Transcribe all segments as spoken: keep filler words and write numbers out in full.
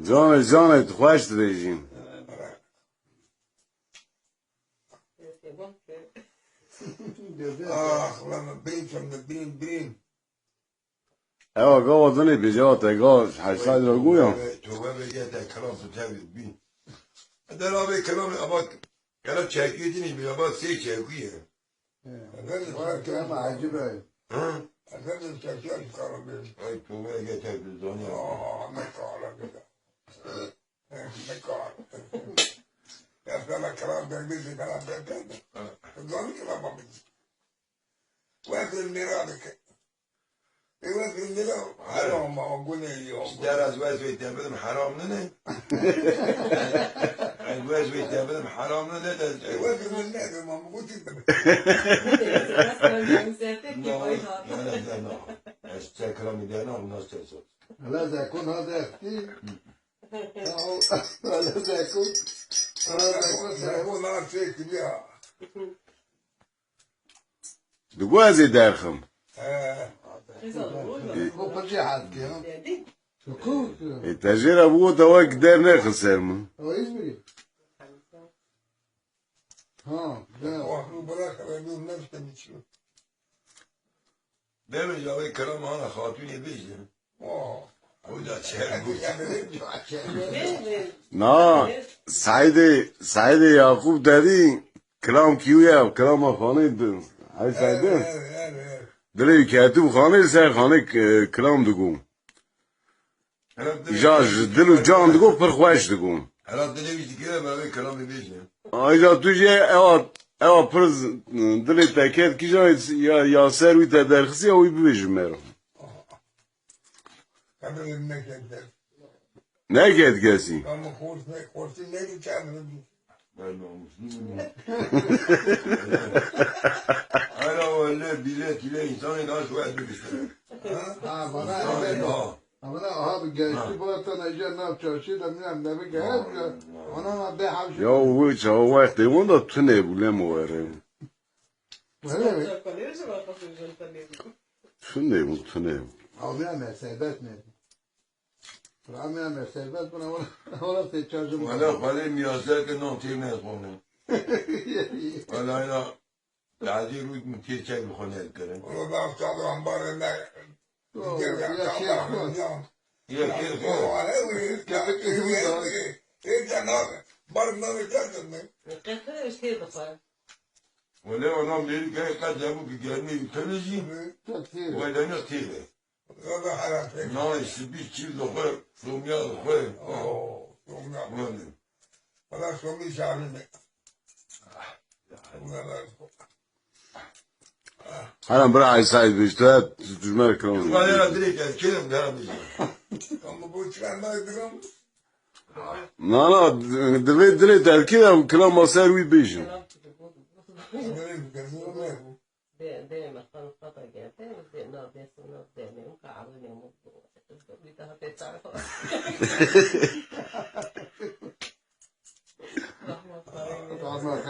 Canê, canê, tu xweş dibêjî. Ah, lan, bîn, bîn, bîn. Ewa gava dinê bêje, ewa te ga heyştay lira goya. Tobe bêje te kelam tu tevî bîn. Eder abi kelam ama kere çekî dinê bêje, ama sê çekî ye. Efendim, Vay, sen ama acı be. Ha? Efendim, sen sen karam bêje. Ay tobe bêje te bir zor ya. Aa, ne kadar güzel. Ne kadar. Ya sana kelam vermeyecek, kelam vermeyecek. Zor kelam vermeyecek. Wekî mîra dike. Ê wekî mîra heram a, gunê yo. Ji te re ez wez wê te bidim heram nine. Ez wez wê te bidim heram nine de. Ê wekî min nebe, ma min gotî bidim. No, no, no, no. Ez te kiramî de na, nas te sot. Hele zekon ha dertî. Hele zekon. Hele zekon. Zekon na çekî ya. Digo ez ê derxim. He. Bu pir jê hez diye. Ê, te jê re bû te wek der nexin ser min. O İzmirî. Ha, ya. Bırak, ben bilmem işte bir şey. Demê ji wê kiram ana xatûnê bêje. Oh. Ew da çer bû. Na, Seîdê, Seîdê Yaqûb dedî, kilam kî ye, kilama xanê di. Hey Seîdê. Evet, evet, evet. Dilê wî ketibû xanê, li ser xanê, e, kilam digo. Îja ji dil û can digo, pir xweş digo. Hela dilê wî dikire, me wê kilamê bêje. Ayrıca tu jê ewa, ewa pir z-, dilê te ket kîjan ya, ya ser wî te derxisiya wî bibêje me re. Qebrê neket der. Neket kesî. Ama xortî ne, xortî ne diçe. Ben namuslu muyum? Hala öyle bile bile insanı daha şu etmemişler. Ha, bana Sana evet. Daha. Ama ne, aha, bir gençlik Ha. var, sana iyice nav çarşı da bilmem ne bir genç Ha, ya. Ha. Ona da bir hafif. Ya bu çağı vakti onda tune bu lemo vere. Öyle mi? Tune bu, tune bu. Abi ya, ne, serbest mi? Ramiya me serbest buna, ona, ona te çarjım. Wala xwelê miyaseke nan tê me xwone. Wala ina, lazî rût min tê çek bi xwe nedikire. Wala baf çadı ambarê me. Yo, ya şey xwe. Ya şey xwe. Wala ew, Kepek ew da. Ê, ê, ê, bar navê te me. Qehve işte de xwe. Wala ona Amerîkayê qet hebû ki germê ülkene jî. Çok şey. Wala ne têre. Nayê sibî çîv dixwe, somya dixwe. Oh, somya. Wele. Wala somî şahî me. Helen bira Îsa'yı düştü, tücmer kırıldı. Wala ya direkt erkeğim daha bize. Ama bu çıkarmayı bilemez. Na, na, divê dilê te kê de kilama ser wî bêjin. Dê, dê me xan xata geldi. Dê, na, dê, na, dê, ne, ka arı ne, mu, bir daha teçarı. Rahmet, rahmet.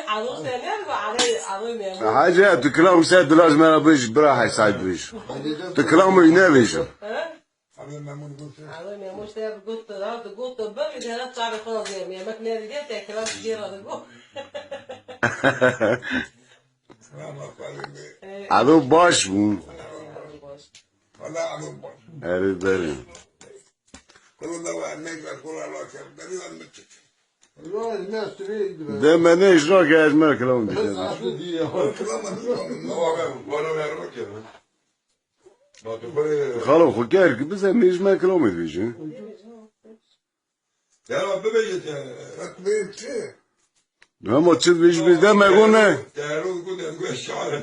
Arı dene mi? Arı, arı ne, mu? Hacı, tu kilam ser dilaj mera bêj, bira hay say bêj. Tu kilam wî ne bêj. Ha? Abi Memur Gülsün. Abi Memur işte got, da got, ben bir tane çare kola diye, yemek ne diye tekrar diye aradı bu. Rahmet Fahri Bey. Ado baş bû. Valla Ado baş. Erê berê. Kulu da var, ne kadar kula la kem, beni var mı çık? Vay, ne süreydi be. De me ne iş nake ez me kilam dike. Nasıl diye? Kula mı, ne var? Ne var ben, bana vermek ya. Xalo, xwe ker ki bize mêj me kilamê dibêje. Ya bibêje te. Hema çi dibêje bêje de me got ne. Te rû got em got şare.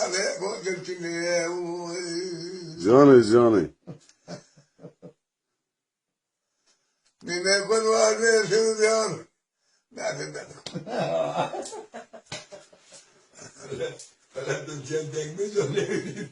navê bo girtinê. Canê canê. Nîme kun var ne sözyan. Navê ben. Hele dün çendek mi zor ne bileyim.